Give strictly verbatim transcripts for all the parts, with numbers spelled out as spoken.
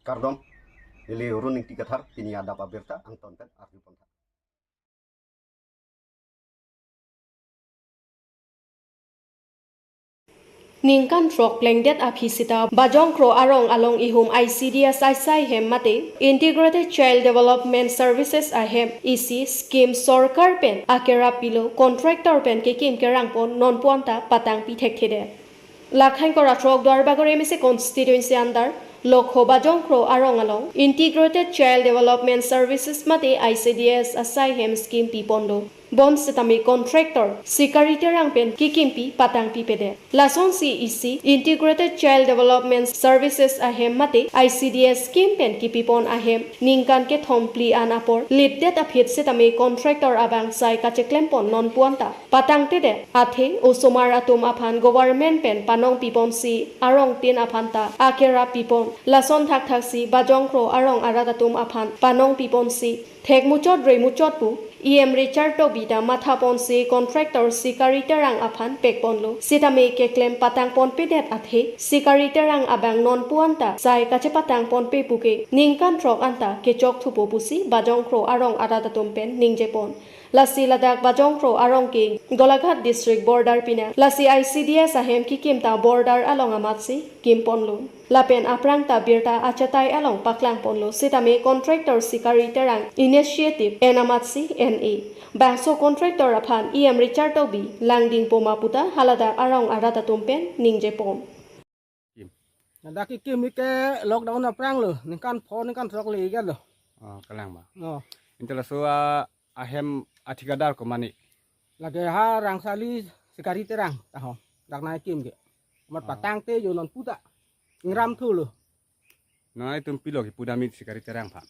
Kardom, neli Arun Ingti Kathar, pini adap abirta angton pen arju pon tha. Ningkan throk plengdet aphi sita Bajongkro arong along ihum I C D S asai hem mate Integrated Child Development Services ahem isi scheme sorkar pen akerap pilo contractor pen kekim kerang pon non puan ta patang pi thekthedet. Lakhain kora throk Duarbagori M A C constituency under Lokho Bajongkro arong along Integrated Child Development Services mate I C D S asai hem scheme pi ponlo. Bonsitame contractor Sikari Terang pen kekimpi patang pipedet. Lasonsi isi Integrated Child Development Services ahem mate I C D S scheme pen kipi pon ahem ningkan kethom phli an apor lipdet aphi sitame contractor abang sai kacheklem pon non puan ta patang tedet. Athe osomar atum aphan government pen panong pi ponsi arong tin aphan ta akerap pi pon. Lason thakthaksi Bajongkro arong arat atum aphan panong pi ponsi thek muchot rei muchot pu E M Richard Tokbi ta matha ponsi contractor Sikari Terang aphan pek ponlo. Sitame keklem patang ponpedet athe Sikari Terang abang non puan ta sai kachepatang ponpe puke ningkan throk anta kechok thupo pusi Bajongkro arong arat atum pen ningje pon. Lasi ladak Bajongkro arong ke Golaghat district border pinang. Lasi I C D S ahem kikim ta border along amatsi kim ponlo. Lapen aphrang ta birta achatai along paklang ponlo. Sitame contractor Sikari Terang initiative en amatsi en-e. Bangso contractor aphan E M Richard Tokbi langding poma puta haladak arong arat atum pen ningje pon. Ladak kekim ke lockdown aphrang lo, ningkan pho ningkan throk le iga lo. Oh, kalang ba. Oh. Inte laso a ahem athikadar ko mane? Lake ha Rangsali Sikari Terang taho. Dak nangkim ke. Mat Oh. patang te jo non puta. Ingram thu lo. Nangtum pilo ke pudamit Sikari Terang phan?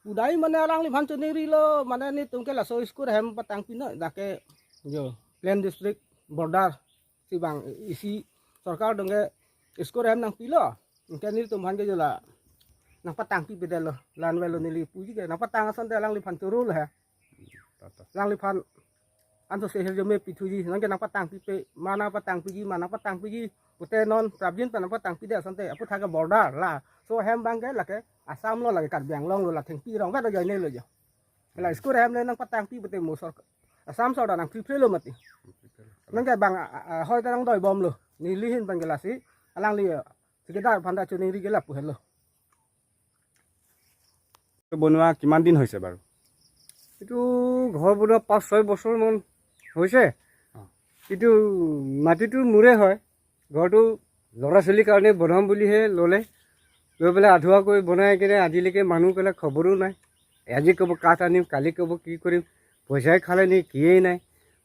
Pudai mane alangliphan choningri lo, mane netum ke laso school hem patang pino, dak ke jo Plain District border si bang isi sorkar dong ke school hem nangpilo. Anke netum aphan ke jo la nangpatang pipedet lo, la-an avelo neli puji ke nangpatang asonte alangliphan choro lo he. Alangliphan anso se herjo me pithuji, nonke nangpatang pipe, ma nangpatang piji, ma nangpatang piji, pute non prapjin pen nangpatang pidet asonte, aphuthak ke border laso hem bang ke lake Assam lo, lake Karbi Anglong lo, la thengpi rong vet ajoine lo jo. La school hem le nangpatang pi pute mo sorkar Assam sorkar nangpipre lo mati. Nonke bang a, a, a, hoi ta nangdoi bom lo. Neli ahin bang ke lasi alangli, eh, thikadar aphan ta choningri ke lapu helo. বনোৱা কিমান দিন হৈছে বাৰু? এইটো ঘৰ বনোৱা পাঁচ ছয় বছৰমান হৈছে। অ। এইটো মাটিটো মোৰে হয়। ঘৰটো ল'ৰা ছোৱালীৰ কাৰণে বনাম বুলিহে ল'লে। লৈ পেলাই আধৰুৱাকৈ বনাই কেনে আজিলৈকে মানুহ পেলাই খবৰো নাই। আজি ক'ব কাঠ আনিম, কালি ক'ব কি কৰিম, পইচাই খালে নে কিয়েই নাই।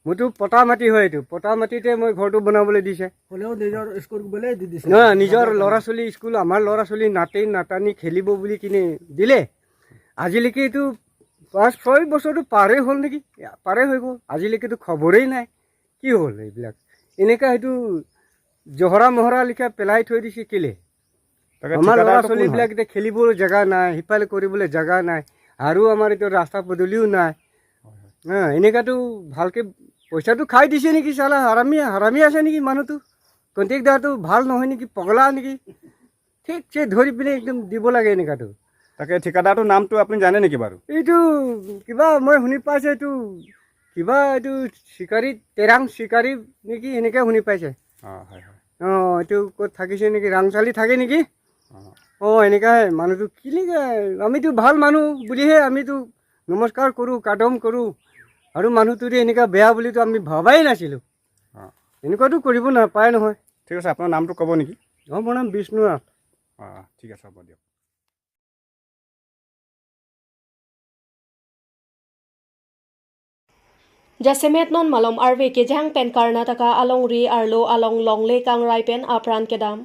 মোৰতো পটা মাটি হয় এইটো, পটা মাটিতে মই ঘৰটো বনাবলৈ দিছে। হ'লেও নিজৰ স্কুল বোলে দি দিছে। না, নিজৰ ল'ৰা ছোৱালী স্কুল, আমাৰ ল'ৰা ছোৱালী নাতি নাতানি খেলিব বুলি কিনে দিলে। আজিলৈকে এইটো পাঁচ ছয় বছৰটো পাৰেই হ'ল নেকি, পাৰেই হৈ গ'ল, আজিলৈকেতো খবৰেই নাই। কি হ'ল এইবিলাক? এনেকা সেইটো জহৰা মহৰা লিখা পেলাই থৈ দিছে কেলে? তাকে আমাৰ ঠিকাদাৰটো ল'ৰা কোন হয়? ছোৱালীবিলাক এতিয়া খেলিবলৈ জেগা নাই, সিফালে কৰিবলৈ জেগা নাই, আৰু আমাৰ এতিয়া ৰাস্তা পদূলিও নাই। হয়, হয়। হা, এনেকাতো ভালকে পইচাটো খাই দিছে নেকি চালা, হাৰামি, হাৰামি আছে নেকি মানুহটো? কণ্ট্ৰেক্টদাৰটো ভাল নহয় নেকি, পগলা নেকি? ঠিকছে ধৰি পিনে একদম দিব লাগে এনেকাতো। তাকে ঠিকাদাৰটোৰ নামটো আপুনি জানে নেকি বাৰু? এইটো কিবা মই শুনি পাইছো, এইটো কিবা এইটো চিকাৰী, তেৰাং চিকাৰী নেকি, এনেকে শুনি পাইছে। অ, হয়, হয়। অ, এইটো ক'ত থাকিছে নেকি, ৰাংচালি থাকে নেকি? অ। অ, এনেকাই মানুহটো কি লাগে, আমিতো ভাল মানুহ বুলিহে আমিতো নমস্কাৰ কৰো, কাদম কৰো, আৰু মানুহটো যে এনেকা বেয়া বুলিতো আমি ভবাই নাছিলো। অ। এনেকুৱাতো কৰিব নাপায় নহয়। ঠিক আছে, আপোনাৰ নামটো ক'ব নেকি? অ, মোৰ নাম বিষ্ণু নাথ। অ, ঠিক আছে, হ'ব দিয়ক। Jasemet non malom arve kejang pen Karnataka alongri arlo along longle kangrai pen apran kedam.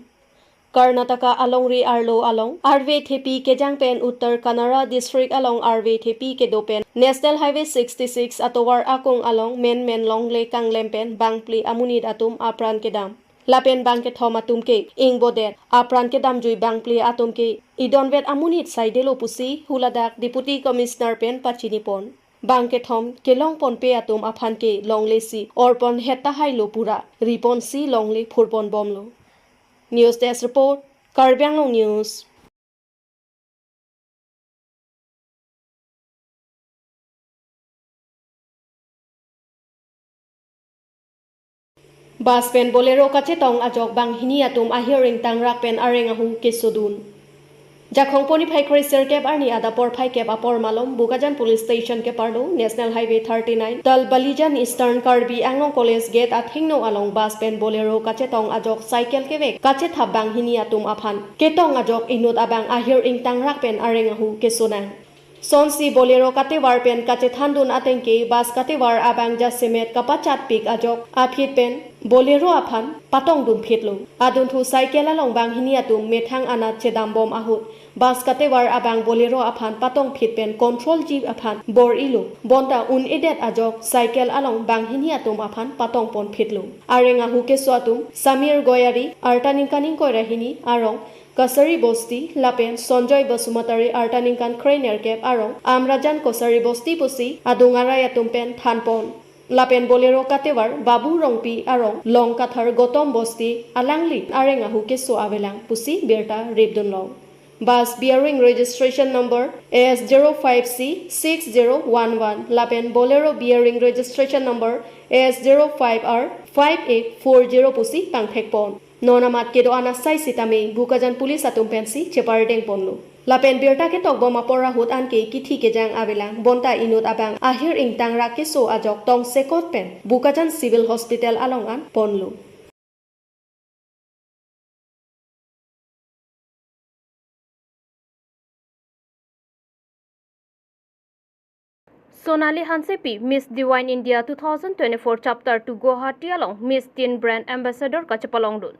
Karnataka alongri arlo along arve thepi kejang pen Uttar Kannada district along arve thepi kedo pen National Highway sixty-six atovar akung along menmen longle kanglem pen bangphli amonit atum apran kedam. Lapen bangkethom atum ke ingbodet, apran kedamjui bangphli atum ke idonvet amonit saidelo pusi huladak Deputy Commissioner pen pachini pon. Bangkethom kelong ponpe atum aphan ke longle si orpon hetta hailo pura riponsi longle phurpon bomlo. News Desk Report, Karbi Anglong News. Bus pen Bolero kachetong ajok banghini atum ahir ingtangrak pen areng ahu kesodun. Jakhong poni phai kre sirkep arni adap porphai kep apor malom Bokajan Police Station keparlo National Highway thirty-nine, Talbalijan Eastern Karbi Anglong College Gate athengno along bus pen Bolero kachetong ajok cycle kevek kachethap banghini atum aphan ketong ajok inut abang ahir ingtangrak pen areng ahu kesonang. Sonsi Bolero katevar pen kachethandun atengke bus katevar abang jasemet kapachatpik ajok aphi pen Bolero aphan patongdunphitlo. Adunthu cycle along banghini atum methang anat chedambom ahut bus katevar abang Bolero aphan patongphit pen control jeep aphan bor-ilo. Bonta un-edet ajok cycle along banghini atum aphan patongponphitlo. Areng ahu keso atum Samir Goyari, arta ningkan ingkoi ra hini arong, Kasari Bosti, lapen Sonjoy Basumatary, arta ningkan kre nerkep arong, Amrajan Kosari Bosti pusi adung arai atum pen thanpon. Lapen Bolero katevar Babu Rongpi arong, Longkathar Gotom Bosti, alangli areng ahu keso avelang pusi birta ripdunlong. Bus bearing registration number S zero five C six zero one one, lapen Bolero bearing registration number S zero five R five eight four zero pusi pangthekpon. Non amat kedo-an asai sitame Bokajan Police atum pensi chepardengponlo. Lapen birta ketokbom apor ahut anke kithi kejang avelang, bonta inut abang ahir ingtangrak keso ajok tongsekot pen Bokajan Civil Hospital along an ponlo. Sonali Hansepi, Miss Divine India two thousand twenty-four Chapter two Guwahati along Miss Teen Brand Ambassador kachepalongdun.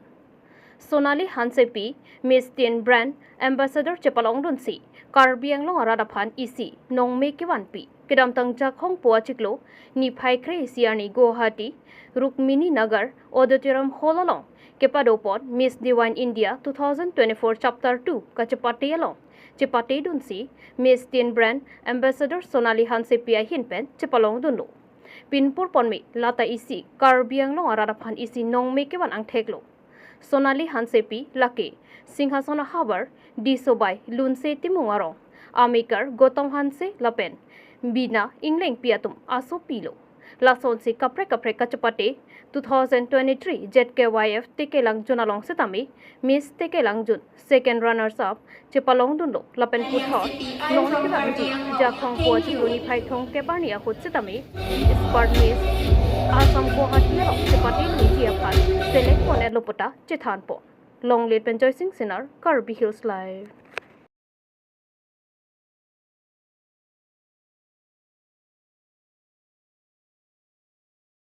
Sonali Hansepi, Miss Teen Brand Ambassador chepalongdunsi Karbi Anglong arat aphan isi nongme kevanpi. Kedamtang Jakhong po achiklo niphai kre isi arni Guwahati, Rukmini Nagar Auditorium Hall along kepadopon Miss Divine India two thousand twenty-four Chapter two kachepate along chepatedunsi Miss Teen Brand Ambassador Sonali Hansepi ahin pen chepalongdunlo. Pinpurponme lata isi Karbi Anglong arat aphan isi nongme kevan angtheklo. Sonali Hansepi lake Singhason ahavar Disobai Lunse Timung arong, amekar Gotom Hanse lapen Bina Inglengpi atum asopilo. Lasonsi kaprek kaprek kachepate two thousand twenty-three Z K Y F Tekelangjun along sitame Miss Tekelangjun second runners up chepalongdunlo lapen puthot nongme kevanpi Jakhong po achiklo niphai thomkep arni ahut sitame Sport Miss Assam Guwahati along chepatedunji aphan select pon-etlo puta chethanpon. Longleit pen Joysing Senar, Karbi Hills Live.